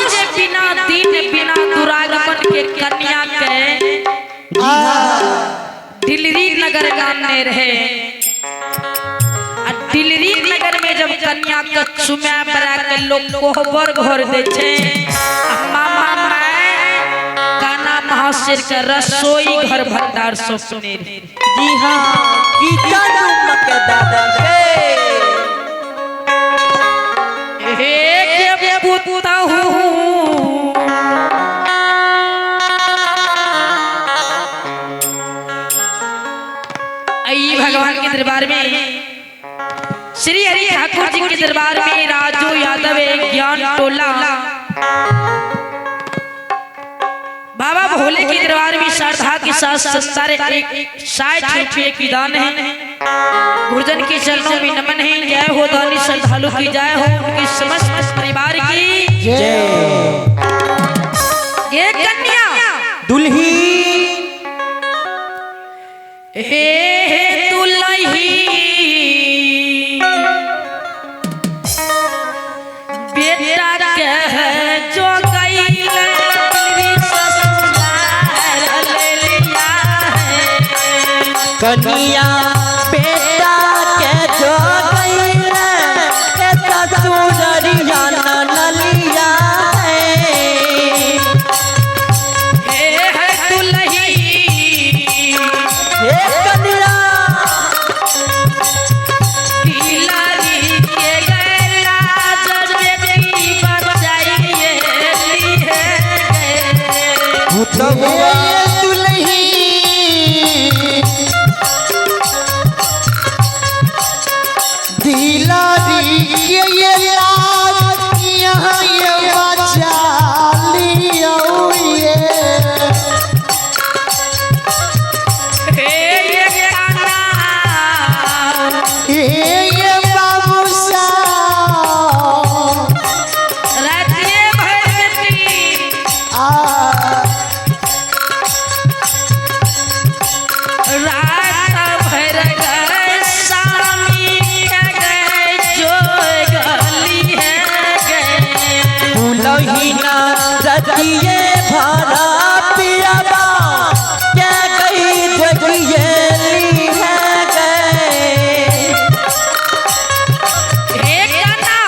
जे बिना दिन बिना दुरागमन के कन्या के दिल्ली नगर गाने रहे। आ दिल्ली नगर में जब कन्या के चुमा बरा के लोग कोहबर घर दे छे, आ मामा माय काना महाशेर के रसोई घर भंडार सौंपने रहे। जी हाँ, किचन रूम के दादा के हे के पुतहू भगवान के दरबार में, श्री हरि ठाकुर जी के दरबार में राजू यादव ज्ञान टोला बाबा भोले के दरबार में श्रद्धा के साथ संसार 160 रुपये की दान है। गुरुजन के चरणों में नमन है। जय हो दानी श्रद्धालु की जय हो, उनके समस्त परिवार की जय। ये कन्या दुल्ही हे दुल्ही बेटा के जो गई कन्या बेटा के जो गई के ससुररिया नलिया है। हे दुल्ही हे कन्या दिलारी के गैला जब बेटी बचाइए ली है। पुतहुआ दुल्ही दिलारी ये लाज यहाँ ये बचा लियो ये। हे ये काना ये बाबू साहब रातिए भर बेटी आ रात भर गए सामी के गए जो गली है गए। दुल्हिना रतिये भरा पियाबा के गई जगिए ली है गए। हे काना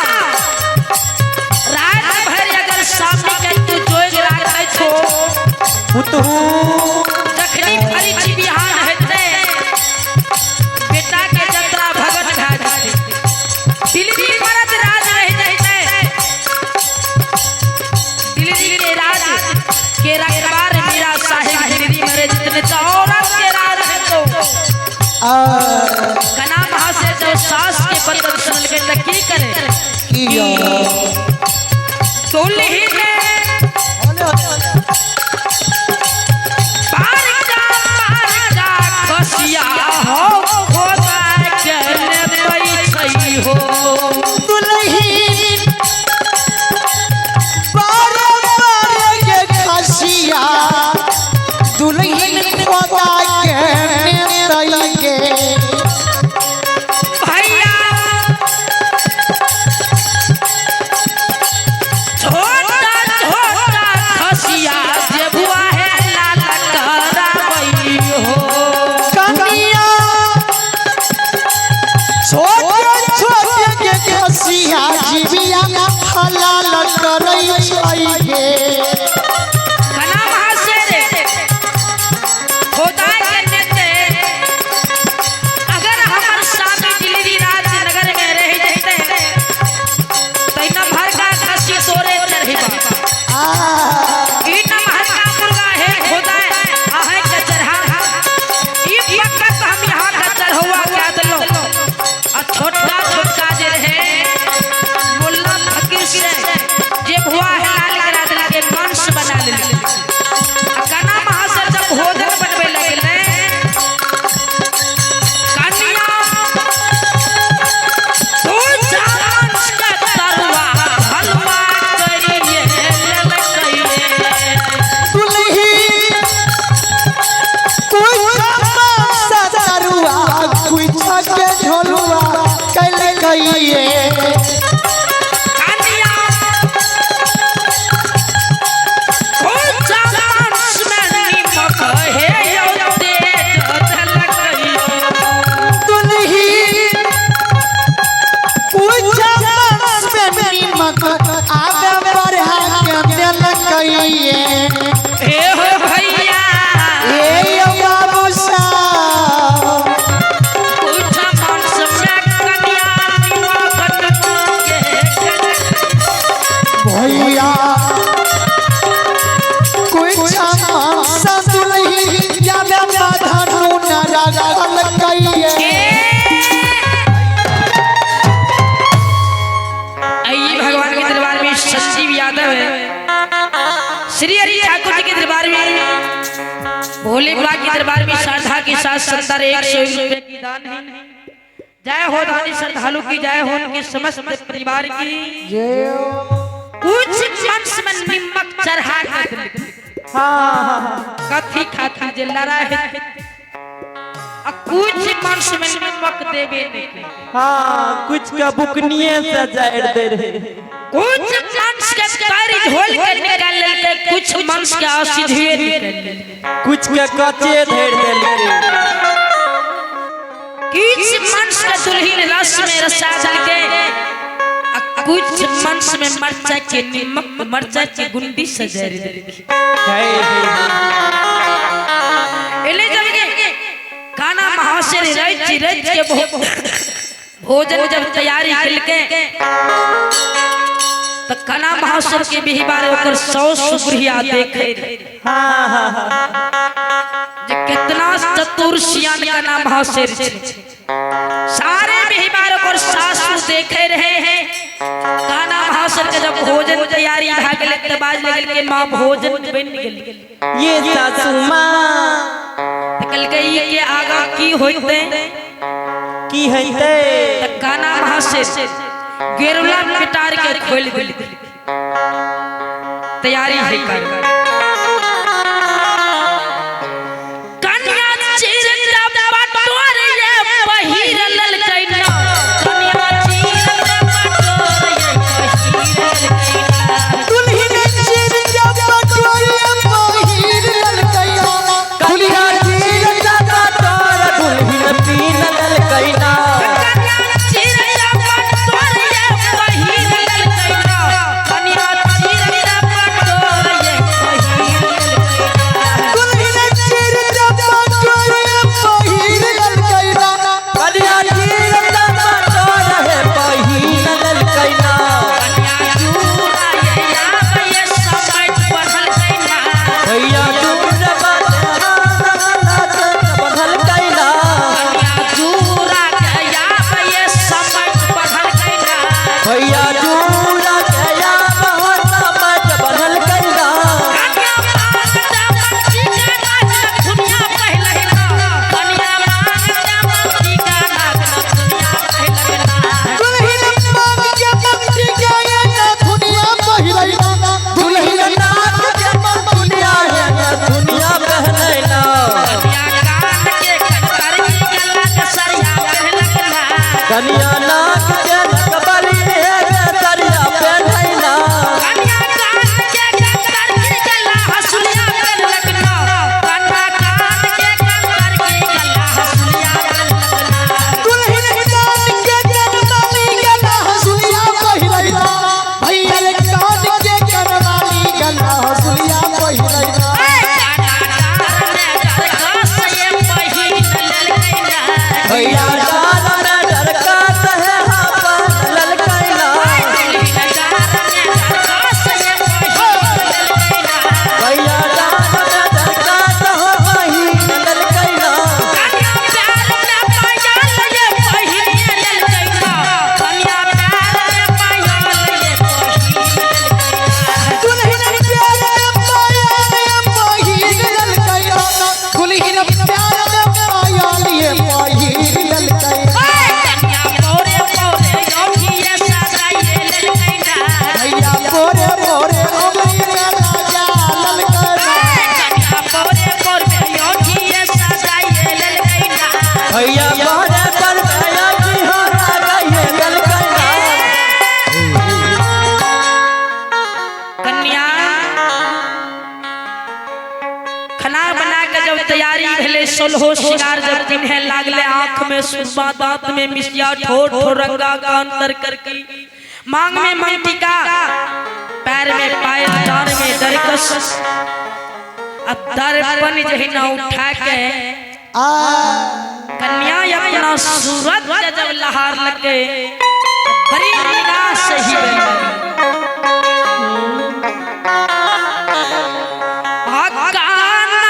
रात भर अगर सामी के तू जोग राखै छो पुतहु जखनी फरिछि बिहान हेतै बेटा के जतरा भगत भए जेतै। दिल्ली मरद राज रहि जैतै। दिल्ली के राज के रखवार मीरा साहिब दिल्ली मरे जितने तो औरत के राज है तो कना महाशय जब सास के बदन सुनल के त की करे किया दुल्ही ने पार जा खसिया हो खोदा के लेबै छै हो। दुल्ही बार बार के खसिया दुल्हन खोदा के नेतई के। भैया छोटा छोटा खसिया जे बुआ है लाल कराबै हो। कन्या छोटे छोटे के खसिया जीविया हलाल करै छै गे। कना महाशय खोदा के नेते अगर हमर सामी दिल्ली राजनगर में रह जैते तैना भरका खसी तोरे चढ़िबा। आ ई नमहर का मुर्गा है खोदा आहे के चढ़ा ई पक्कत हम यहाँ का चढ़ौआ कह देलो। आ छोटका छोटका जे रहे मुल्ला फकीर से जे भुआ है लाल करा देला के मांस बना लेले। आ कना महाशय जब भोजन बनबे लगले कन्या तू मांस के तरुआ हलवा करिए लेलकै। दुल्ही कुछ तरुआ कुछ के झोलुआ कैल श्री हरि ठाकुर जी के दरबार में, भोले बाबा के दरबार में श्रद्धा के साथ सुंदर 101 रुपए की दान है। जय हो दानी श्रद्धालु की, जय हो उनके समस्त परिवार की। कुछ मंच में निमक चढ़ा के कथी खाती जे लड़ाई है, कुछ मंच में निमक देवे नहीं। हाँ, कुछ का बुकनिए से जाड़ दे रहे, कुछ मंच के पैर झोल के निकाल लेते, कुछ मंच के आसीधे निकाल लेते, कुछ के कच्चे धर देलके, कुछ मंच के दुल्हन रस में रसा देलके, कुछ मंच में मरचा के निमक मरचा के गुंडी सजा देलके। एले जब के खाना महाशय रच रच के भोजन जब तैयारी केलके तो खाना महाशय के भी बार ओकर 100 सुग्रिया देखे। हाँ हाँ जे कितना चतुर सियान का महाशय सारे भी बार ओकर सासु देखे रहे हैं। खाना महाशय के जब भोजन तैयारी भा गेल त बाज लगल के मां भोजन बन गेल। ये सासु मां कल के ई के आगा की होइते की होइते त काना महाशय गेरुला पिटार के खोल देल तैयारी है कर। कन्या चिरता पटोर ये पहिर ललकै ना, कन्या चिरता पटोर ये पहिर ललकै ना, दुल्हन चिरता पटोर ये पहिर ललकै ना, कन्या चिरता पटोर दुल्हन पीन ललकै ना, कन्या चिरता पटोर ये पहिर ललकै ना, कन्या चिरता पटोर ये पहिर ललकै ना, दुल्हन चिरता पटोर ये पहिर ललकै ना, कन्या चिरता पटोर हे पहिर ललकै ना, कन्या चूड़ा ये आवे समय पढ़लकै ना, भैया चूड़ा बंधल कैना, कन्या चूड़ा के आवे समय पढ़लकै ना, भैया चूड़ा के समय बंधल कैना, कन्या मांगता मच्छी का नाक दुनिया पहले ना, कन्या मांगता मच्छी का नाक दुनिया पहले ना, दुल्हन मांग के मच्छी के ना दुनिया पहिरै ना, दुल्हन नाक के दुनिया है दुनिया पहले ना, कन्या कान के कंकर की गला के सरिया पहलक ना, कन्या नाक के नकबली है सरिया पहले ना, कन्या कान के कंकर की गला हसुलिया पहलक ना, कन्या कान के कंकर की गला हसुलिया पहलक ना, दुल्हन कान के कनवाली गला हसुलिया पहिरै ना, भैया रे कान के कनवाली गला हसुलिया पहिरै ना, काना डार में डरकस ये पहिन ललकै ना, भैया डाल में डरकस है अपन ललकै ना, दुल्हन डार में डरकस ये पहिन ललकै ना, भैया डाल में डरकस हो पहिन ललकै ना, कन्या प्यार में पायल ये पहिन ललकै ना, कन्या प्यार में पायल ये पहिन ललकै ना, दुल्हन प्यार में पायल ये पहिर ललकै ना, दुल्हन प्यार में पायल ये पहिर ललकै ना, कन्या मोरे मोरे योगिए सजाइए ललकै ना, भैया पोरे पोरे अमरी में राजा ललकै ना, कन्या मोरे मोरे योगिए सजाइए ललकै ना, भैया मोरे पर भैया जी हो रागाइए ललकै ना, कन्या खाना बना के जब तैयारी भेले सोलहो श्रृंगार जब पिन्हे लागले, आंख में सुरमा दांत में मिसिया ठोर ठोर रंगा कान तर करके, मांग में मंटिका, पैर में पायल, डार में दरकस, अब दर्पण जहिना उठा के आ कन्या अपना सूरत के जब लहार लगे बड़ी निराश से ही बन गई। काना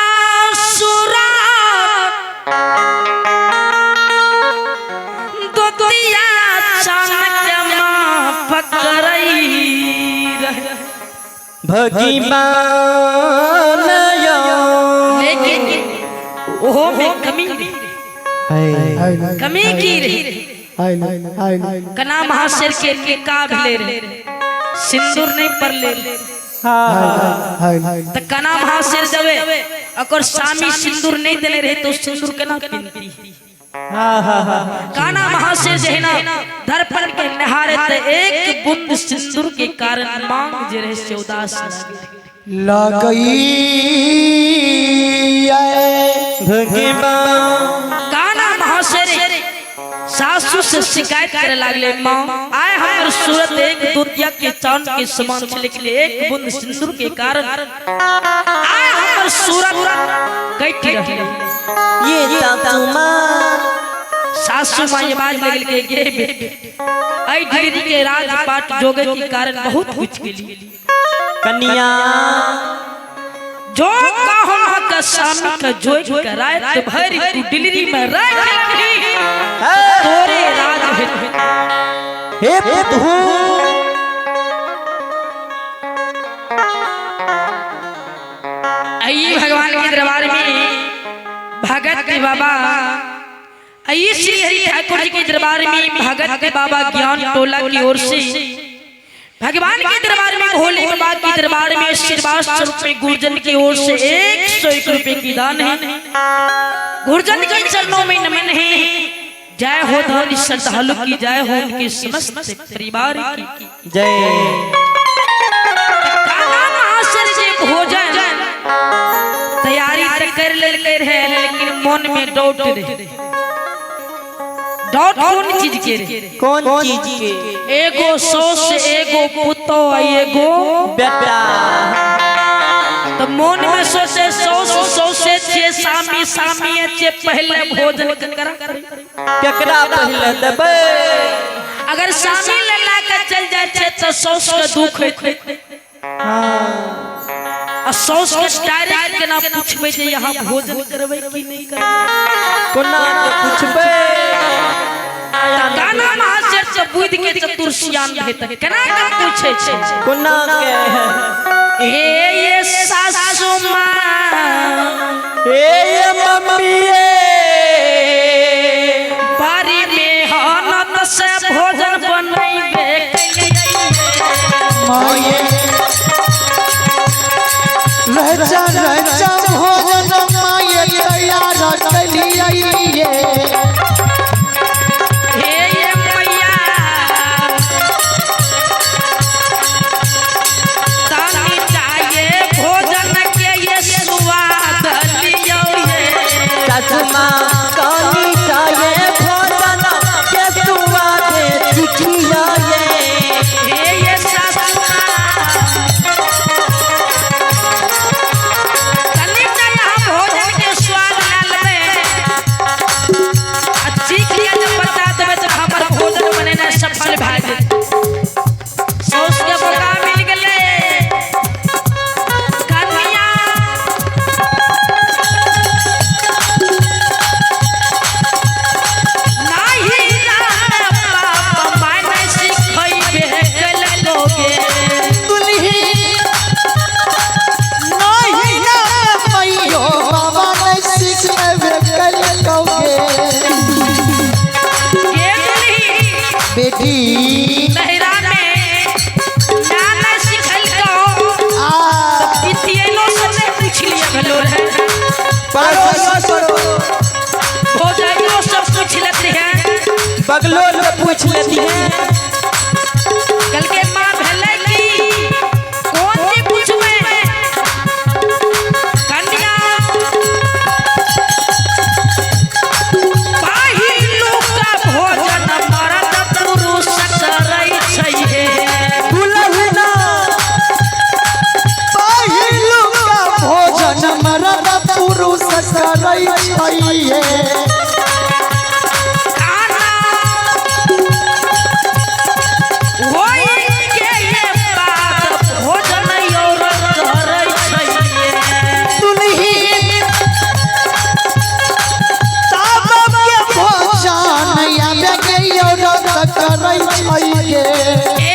सूरत दुतिया चानक माँ पकड़ई रहे। भगवान लेकिन ओहो में कमी रहे। कमी की रहे? कना महाशेर के टीका भेले रहे, सिंदूर नहीं पड़ले रहे। त कना महाशेर जबे अगर सामी सिंदूर नहीं देले रहे तो सिंदूर केना पिनती? काना महाशेर जे है ना दर्पण के निहारे त एक बूंद सिंदूर के कारण मांग जे रहे से उदास लगई भगवान। काना महाशेर सासू से शिकायत करे लागले, माँ आए हमर सूरत एक दुतिया के चांद के समान छे, लेकिन एक बूंद सिंदूर के कारण आए हमर सूरत कटि रहले। ये सासू माँ। सासू माँ ये बात लगल के गे बेटे, ऐ ढेरी के राजपाट जोगे के कारण बहुत कुछ के लिए कन्या जो कहो का सामी का जोग के रात भर तू डिलीवरी में रख रही तोरे राज है। हे पुतहू आई भगवान के दरबार में भगत के बाबा, आई श्री हरि ठाकुर जी के दरबार में भगत के बाबा ज्ञान टोला की ओर से भगवान के दरबार में भोले बाबा के दरबार में आशीर्वाद स्वरूप में गुरुजन की ओर से 101 रुपए की दान है। गुरुजन के चरणों में नमन है। जय हो धन श्रद्धालु की, जय हो उनके समस्त परिवार की जय। काना महाशय जी भोजन तैयारी तो कर लेलकै रहे, लेकिन मन में डाउट रहे। डाउट कौन चीज के रहे? कौन चीज के? एगो सौस, एगो पुतो, एगो बेटा। तो मन में सोचे सौस सौसे छे, सामी सामी छे, पहले भोजन करा केकरा पहले देबै? अगर सामी ले ला के चल जाए छे तो सौस के दुख होते। आ सौस के डायरेक्ट केना पूछबै जे यहाँ भोजन करबै कि नहीं करबै? कोना के पूछबै? काना महाशय से बुद्धि के चतुर सियान भेत केना के पूछे छे? कोना के? हे ये सासू माँ, हे ये मम्मी, बारी में हनत से भोजन बनैबे माये रचा रचा भोजन माये तैयार कलिए। हे ये मैया तानी चाहिए भोजन के ये स्वाद लियो ये। सासू माँ कानी चाहिए भोजन के स्वाद चिखिया ये। हे ये सासू माँ तनी ना यहाँ भोजन के स्वाद ला लेबै आ चीख के जब बता देबै तऽ हमर भोजन बनेनाइ सफल भए जेतै। साउस के मौका मिल गेलै। कन्या नाही राम बाप माय नहि सिखैबे केलकोगे। दुल्ही नहीं ना मैयो बाबा नहीं सिखबे कलकोगे। गे दुल्ही बेटी नहिरा में नाना सिखलको आ पितियनो से नहि पूछ लिया भेलो रहे, पड़ोस भौजाइयो सब पूछ लेते हैं, बगलो से पूछ लेती है। कल के माँ भेलै की कोन चीज पूछबै? कन्या पहिलुका भोजन मरद पुरुष करै छै हे। दुल्हना पहिलुका भोजन मरद पुरुष करै छैये। खाना होई के ये बात भोजन औरत करै छै हे। दुल्ही तब के भोजन आबे के औरत करै छैये। ए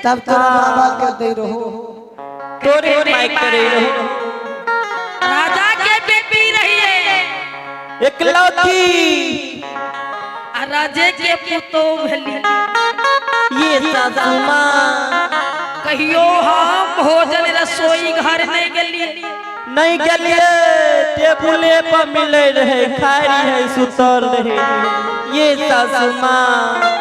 तब तोरा बाबा के दे रहो। तोरे माइक करे रहो। राजा के बेटी रहिए एकलौती आ राजे के पुतो भली। ये सासू माँ कहियो हम भोजन रसोई घर नहीं गेली। नहीं गेलिए, टेबुले पर मिले रहे, खाई रहे, सुतल रहे। ये सासू माँ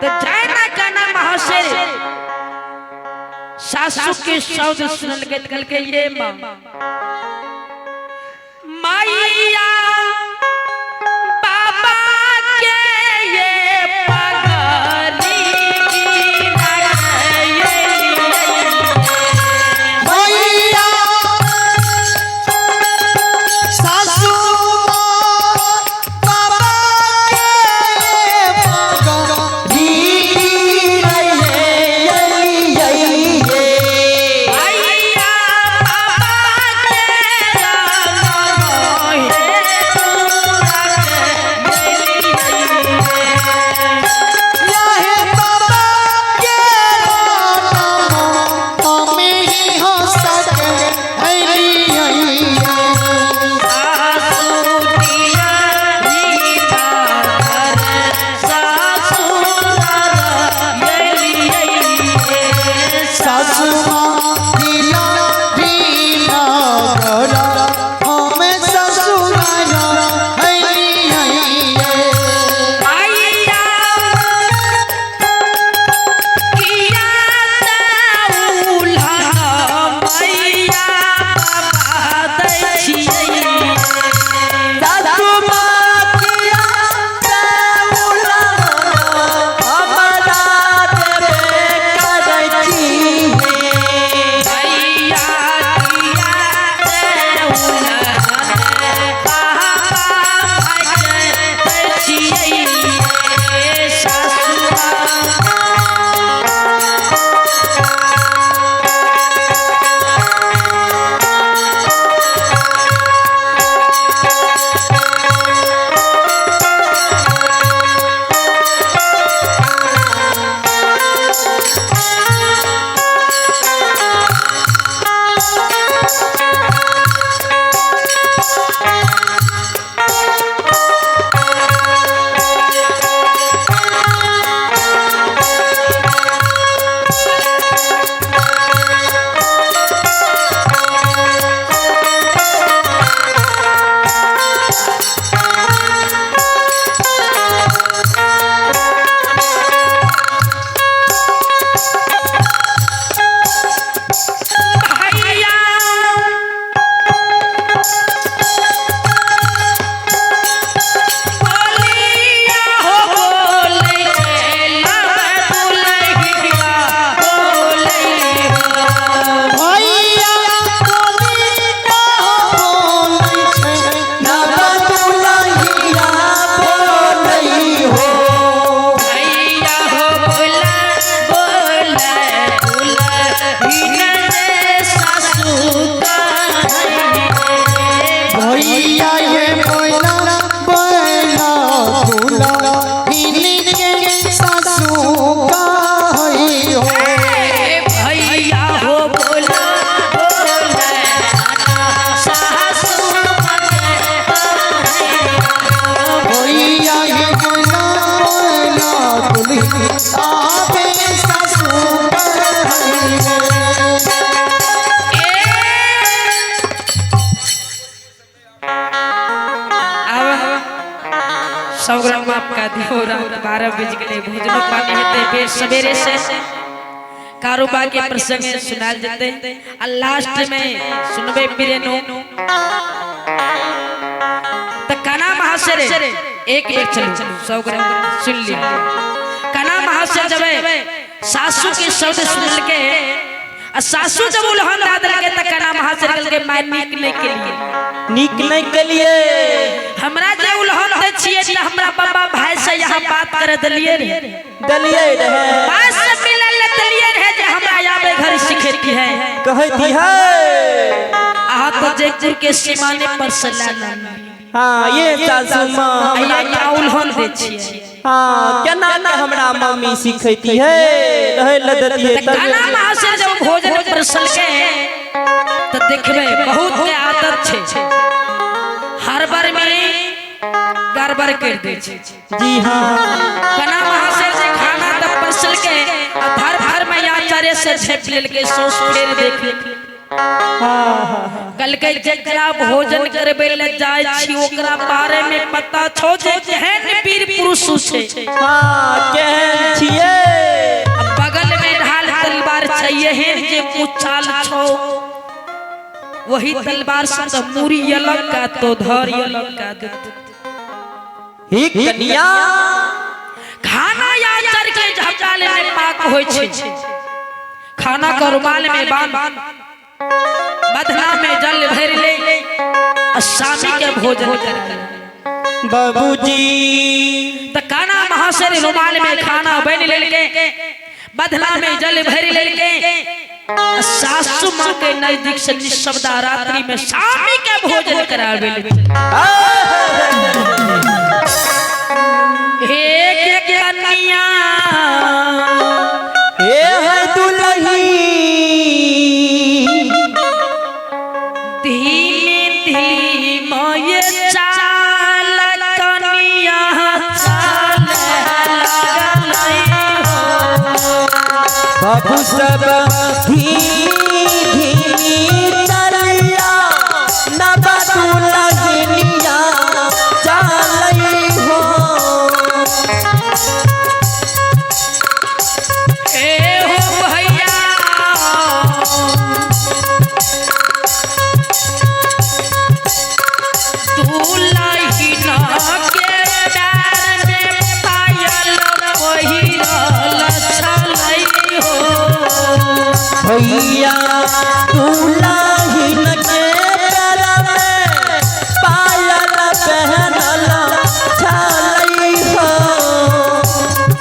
तो जाए ना कहना महाशय सासू के शब्द सुनल के कल के ये माँ माइया बाबा के ये पगली भैया सासू बाबा के पगली भैया बाबा के राम याहे बाबा के नाम हमें ही हो सके सासू माँ दिला दिला गला हमें ससुराल सासू माँ किया तेउला हमरा देवे करै छी। भैया बोली ना बोलै छै नव दुलहिया बोलै हो। भैया ये बोला बोला बोला इनके सासू का हो। भैया हो बोला बोला सासू भैया ये बोला बोला बोली आपे सासू का अब 100 ग्राम आपका दियो रात 12 बज गए, भोजनो पानी हेतै, फिर सवेरे से कारोबार के प्रसंग सुनाल जते आ लास्ट में सुनबे प्रेनो त कना महाशय एक एक चलो 100 ग्राम सुन ली। कना महाशय जब सासू के शब्द सुन के आ सासू जब उलहन दा देलके त कना महाशय कहलके माय नीक नहीं के लिए नीक नहीं केलिए। हमरा जे उलहन दे छियै त हमरा बाबा भाई से यहाँ बात कर देलिए रे। देलिए रहे। पास से मिलल ले देलिए रहे जे हमरा आबे घर सिखेती है। कहती है अहाँ तो जयपुर के सीमाने पर से लाना। हाँ ये सासू माँ ये हमरा क्या उलहन दे छियै। हाँ, केना के हमरा मम्मी सिखैती है, रहै ल देती है। तऽ खाना महाशय जब भोजन परसलकै तऽ देखबै बहुत के आदत छै, हर बार में गड़बड़ कर दै छै। जी हाँ। कना महाशय जे खाना तऽ परसलकै आ धर भर में आचार्य से झेप लेलकै, सौस फेर देख लेलकै। हाँ। कहलकै जेकरा भोजन करबै ले जाइ छी ओकरा बारे में पता छौ जे केहन वीर पुरुष छै। हाँ, केहन छियै। आ बगल में ढाल तलवार छै, एहन जे कुचाल छौ, वही तलवार से तो मूरी अलग का तो धर अलग का देत। ही कनिया। खाना आचार्य के झपटाले में पाक होइ छै। खाना के रुमाल में बांध, बदना में जल भर ले आ स्वामी के भोजन कर। बाबूजी। त खाना महाशय रुमाल में खाना बन लेलके, बदला में जल भर लेलके, आ सासू माँ के नजदीक से निःशब्दा रात्रि में स्वामी के भोजन करावे ले। हे के कन्या, हे है दुलही, धीमे धीमे ये चाल कन्या चाल लगलै हो। बाबू सब धीमी धीमी चलिया, नब दुलहिनिया चलै हो। ए हो भैया, दुलहिना के पैर में पायल पहिरल छलै हो। भैया, दुलहिन के पैर में पायल पहनल छलै हो।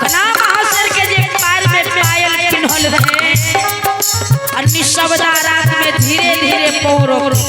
कना महाशय के जे पैर में पायल पिन्हल रहे आ निःशब्दा रात में धीरे धीरे पाँव रोक।